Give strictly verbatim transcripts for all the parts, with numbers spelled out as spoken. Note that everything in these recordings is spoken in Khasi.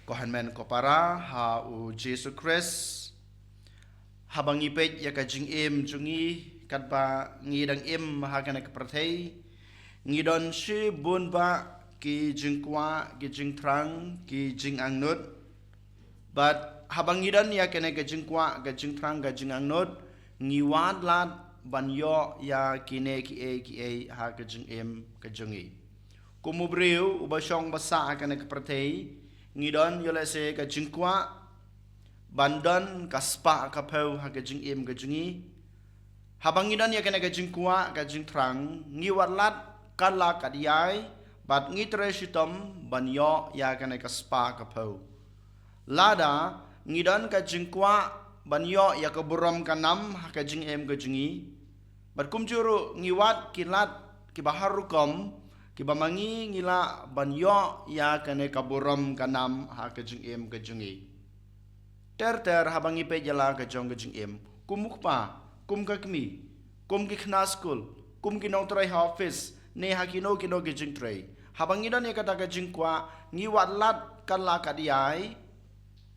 Ko hynmen ko para ha u Jisu Khrist. Haba ngi peit ïa ka jingim jong ngi, katba ngi dang im ha kane ka pyrthei, ngi don shibun bah ki jingkwah, ki jingthrang, ki jingangnud. Bad haba ngi don ïa kane ka jingkwah, ka jingthrang, ka jingangnud, ngi wad lad ban ïoh ïa kine kiei kiei ha ka jingim ka jong ngi. Kum u briew uba shong ba sah ha kane ka pyrthei, ngi don ïoh lehse ka jingkwah ban don ka spah ka phew ha ka jingim ka jong ngi. Haba ngi don ïa kane ka jingkwah, ka jingthrang, ngi wad lad kat la kat ïai, bad ngi trei shitom ban ïoh ïa kane ka spah ka phew. Lada ngi don ka jingkwah ban ïoh ïa ka burom ka nam ha ka jingim ka jong ngi, bad kumjuh ruh ngi wad ki lad kiba har rukom, kiba ma ngi ngi lah ban ïoh ïa kane ka burom ka nam ha ka jingim ka jong ngi. Ter ter haba ngi peit ïa la ka jong ka jingim, kum u kpa, kum ka kmie, kum ki khynnah skul, kum ki nongtrei ha office, ne ha kino kino ki jingtrei. Haba ngi don ïa kata ka jingkwah, ngi wad lad kat la kat ïai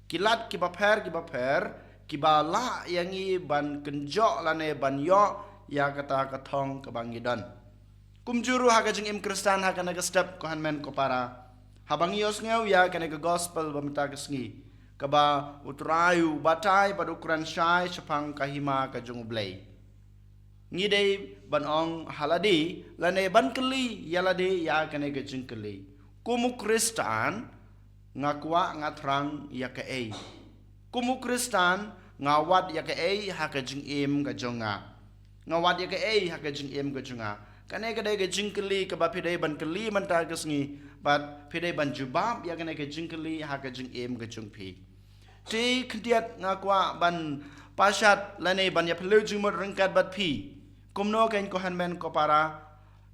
ki lad kiba pher kiba pher, kiba lah ïa ngi ban kynjoh lane ban ïoh ïa kata ka thong kaba ngi don. Kumjuh ruh ha ka jingim Khristan ha kane ka step, ko hynmen ko para, haba ngi ïohsngew ïa kane ka gospel ba mynta ka sngi, kaba u Trai u batai bad u kren shai shaphang ka hima ka jong u Blei, ngi dei ban ong ha lade lane ban kylli ïa lade ïa kane ka jingkylli: Kum u Khristan, nga kwah, nga thrang ïa kaei? Kum u Khristan, nga wad ïa kaei ha ka jingim ka jong nga? Nga wad ïa kaei ha ka jingim ka jong nga? Kane ka dei ka jingkylli kaba phi dei ban kylli mynta ka sngi, bad phi dei ban jubab ïa kane ka jingkylli ha ka jingim ka jong phi. Te khyndiat nga kwah ban pashat lane ban ïaphylliew jingmut ryngkat bad phi. Kumno kein, ko hynmen ko para,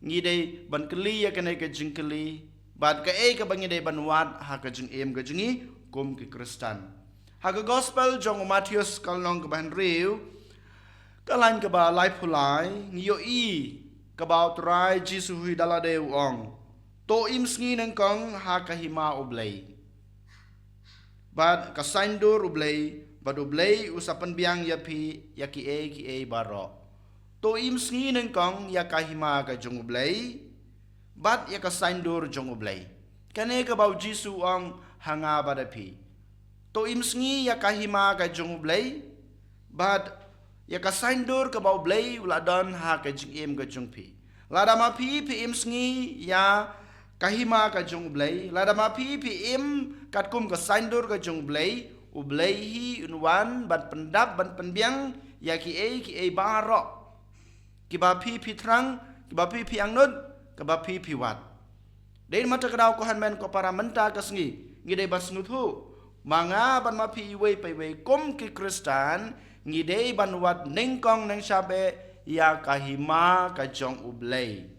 ngi dei ban kylli ïa kane ka jingkylli, bad kaei kaba ngi dei ban wad ha ka jingim ka jong ngi kum ki Khristan? Ha ka gospel jong u Mathaios ka lynnong kaba hynriew, ka lain kaba laiphew lai, ngi ïohi kaba u Trai Jisu hi da lade u ong: To im sngi nyngkong ha ka hima u Blei bad ka saiñdur u Blei, bad u Blei u sa pynbiang ïa phi ïa kiei kiei baroh. To im sngi nyngkong ïa ka hima ka jong u Blei bad ïa ka saiñdur jong u Blei. Kane kaba u Jisu u ong ha nga bad ha phi. To im sngi ïa ka hima ka jong u Blei bad ïa ka saiñdur kaba u Blei u la don ha ka jingim ka jong phi. Lada ma phi phi im sngi ïa ka hima ka jong u Blei, lada ma phi phi im katkum ka saiñdur ka jong u Blei, u Blei hi un wan ban pyndap, ban pynbiang ïa kiei kiei baroh kiba phi phi thrang, kiba phi phi angnud, kiba phi phi wad. Dei namar kata ka daw, ko hynmen ko para, mynta ka sngi ngi dei ban sngewthuh, ma nga bad ma phi iwei pa iwei kum ki Khristan, ngi dei ban wad nyngkong nyngshap eh ïa ka hima ka jong u Blei.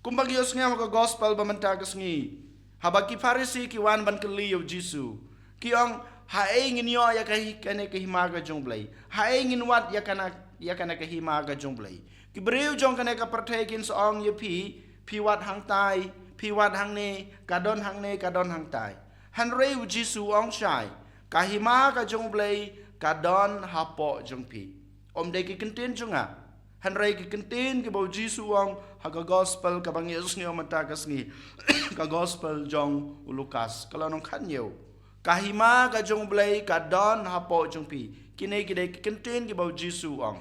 Kumba ngi ïohsngew ha ka gospel ba mynta ka sngi, haba ki Pharisi ki wan ban kylli ïa u Jisu, ki ong: Haei ngin ïoh ïa ka hi-, kane ka hima ka jong u Blei? Haei ngin wad ïa kane, ïa kane ka hima ka jong u Blei? Ki briew jong kane ka pyrthei kin sa ong ïa phi: Phi wad hangtai, phi wad hangne, ka don hangne, ka don hangtai. Hynrei u Jisu u ong shai: Ka hima ka jong u Blei ka don hapoh jong phi. Ym dei ki kyntien jong nga, hynrei ki kyntien kiba u Jisu u ong ha ka gospel kaba ngi ïohsngew mynta ka sngi, ka gospel jong u Lukas ka lynnong khathynñiew: Ka hima ka jong u Blei ka don hapoh jong phi. Kine ki dei ki kyntien kiba u Jisu u ong.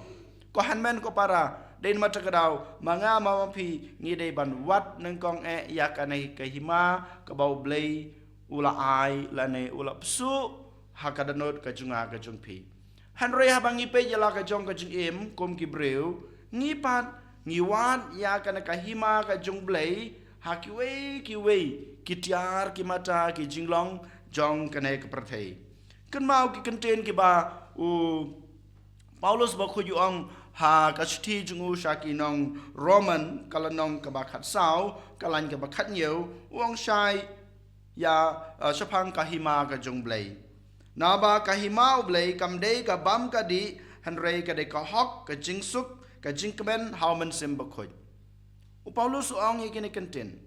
Ko hynmen ko para, dei namar kata ka daw, ma nga ma phi ngi dei ban wad nyngkong eh ïa kane ka hima kaba u Blei u la ai lane u la pynsuh ha ka dohnud ka jong nga ka jong phi. Hynrei haba ngi peit ïa la ka jong ka jingim kum ki briew, ngi pat ngi wad ïa kane ka hima ka jong u Blei ha kiwei kiwei ki tiar, ki mata, ki jinglong jong kane ka pyrthei. Kynmaw ki kyntien kiba u Paulus bakhuid u ong ha ka shithi jong u sha ki nong Roman ka lynnong kaba khatsaw ka lain kaba khathynñiew, u ong shai ïa, eh, shaphang ka hima ka jong u Blei: Naba ka hima u Blei kam dei ka bam ka dih, hynrei ka dei ka hok, ka jingsuk, ka jingkmen ha u Mynsiem Bakhuid. U Paulus u ong ïa kine ki kyntien: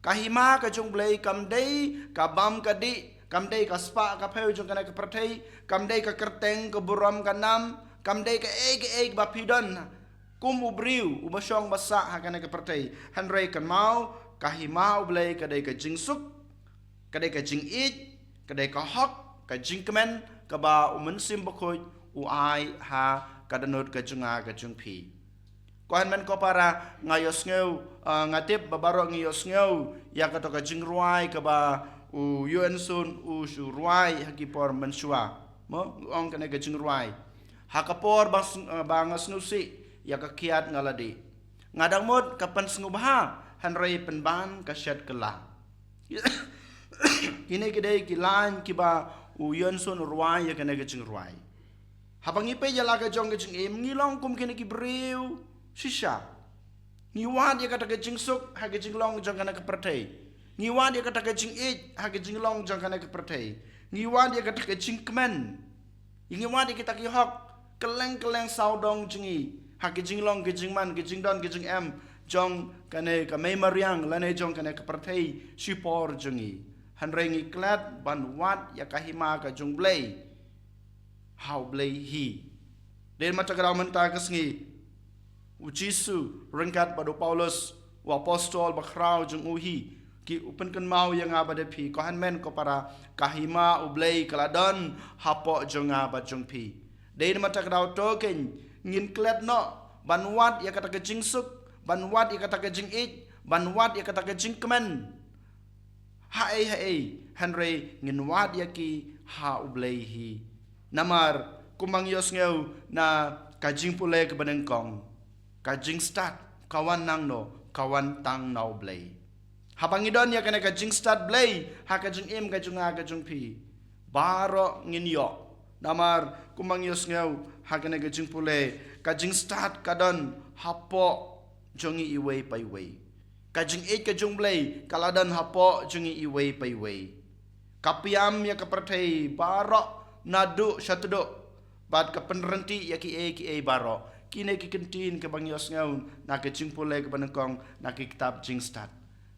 Ka hima ka jong u Blei kam dei ka bam ka dih, Kam dei ka spah ka phew jong kane ka pyrthei, kam dei ka kyrteng ka burom ka nam, kam dei kaei kaei ba phi don kum u briew uba shong ba sah ha kane ka pyrthei. Hynrei kynmaw, ka hima U Blei ka dei ka jingsuk, ka dei ka jingïeit, ka dei ka hok, ka jingkmen kaba U Mynsiem Bakhuid u ai ha ka dohnud ka jong nga ka jong phi. Ko hynmen ko para, nga ïohsngew, ah, nga tip ba baroh ngi ïohsngew ïa kato ka jingrwai kaba u Yuan Sun u shu rwai ha ki por mynshuwa. Mo, u ong kane ka jingrwai: Ha ka por ba sng-, ah, ba nga sngewsih ïa ka kiad nga la dih. Nga dang mut ka pynsngewbha, hynrei pynban ka shet kylla. Kine ki dei ki line kiba u Yuan Sun u rwai ïa kane ka jingrwai. Haba ngi peit ïa la ka jong ka jingim, ngi long kum kine ki briew shisha. Ngi wad ïa kata ka jingsuk ha ka jinglong jong kane ka pyrthei. Ngi wad ïa kata ka jingïeit ha ka jinglong jong kane ka pyrthei. Ngi wad ïa kata ka jingkmen. Ngi wad ïa kita ki hok kylleng kylleng sawdong jong ngi ha ka jinglong, ka jingman, ka jingdon, ka jingem jong kane ka mei mariang lane jong kane ka pyrthei shipor jong ngi. Hynrei ngi klet ban wad ïa ka hima ka jong U Blei ha U Blei hi. Dei namar kata ka daw mynta ka sngi, u Jisu ryngkat bad u Paulus, u apostol bakhraw jong u hi, ki u pynkynmaw ïa nga bad ïa phi, ko hynmen ko para, ka hima U Blei ka la don hapoh jong nga bad jong phi. Dei namar kata ka daw to kein, ngin klet noh ban wad ïa kata ka jingsuk, ban wad ïa kata ka jingïeit, ban wad ïa kata ka jingkmen. Haei haei, hynrei ngin wad ïa ki ha U Blei hi. Namar kumba ngi ïohsngew na ka jingpule kaba nyngkong, ka jingstad ka wan nangno? Ka wan tang na U Blei. Haba ngi don ïa kane ka jingstad Blei ha ka jingim ka jong nga ka jong phi, baroh ngin ïoh. Namar kumba ngi ïohsngew ha kane ka jingpule, ka jingstad ka don hapoh jong ngi iwei pa iwei. Ka jingïeit ka jong U Blei ka la don hapoh jong ngi iwei pa iwei. Ka pynïap ïa ka pyrthei baroh naduh sha tduh, bad ka pynryntih ïa kiei kiei baroh. Kine ki kyntien kiba ngi ïohsngew na ka jingpule kaba nyngkong na ki kitab Jingstad.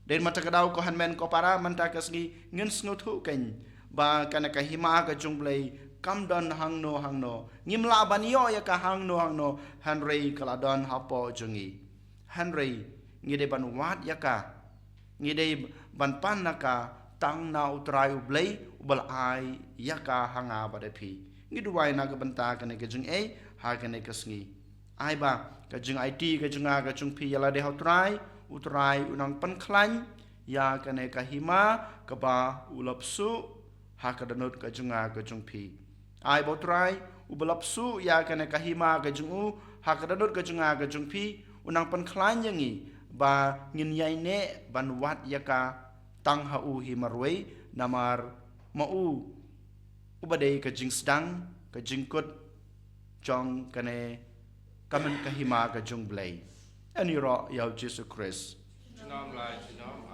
Dei namar kata ka daw ko hynmen ko para, mynta ka sngi ngin sngewthuh kein ba kane ka hima ka jong U Blei kam don hangno hangno. Ngim lah ban ïoh ïa ka hangno hangno, hynrei ka la don hapoh jong ngi. Hynrei ngi dei ban wad ïa ka, ngi dei ban pan na ka tang na U Trai U Blei uba la ai ïa ka ha nga bad ïa phi. Ngi duwai na ka bynta kane ka jingïeit ha kane ka sngi. Ai ba ka jingaiti ka jong nga ka jong phi ïa lade ha U Trai, U Trai un nang pynkhlaiñ ïa kane ka hima kaba u la bsuh ha ka dohnud ka jong nga ka jong phi. Ai ba U Trai uba la bsuh ïa kane ka hima ka jong u ha ka dohnud ka jong nga ka jong phi un nang pynkhlaiñ ïa ngi ba ngin ïaineh ban wad ïa ka tang ha u hi marwei, namar ma u uba dei ka jingsdang, ka jingkut jong kane ka myn ka hima ka jong U Blei. Yn ïaroh ïa U Jisu Khrist. Junom la junom.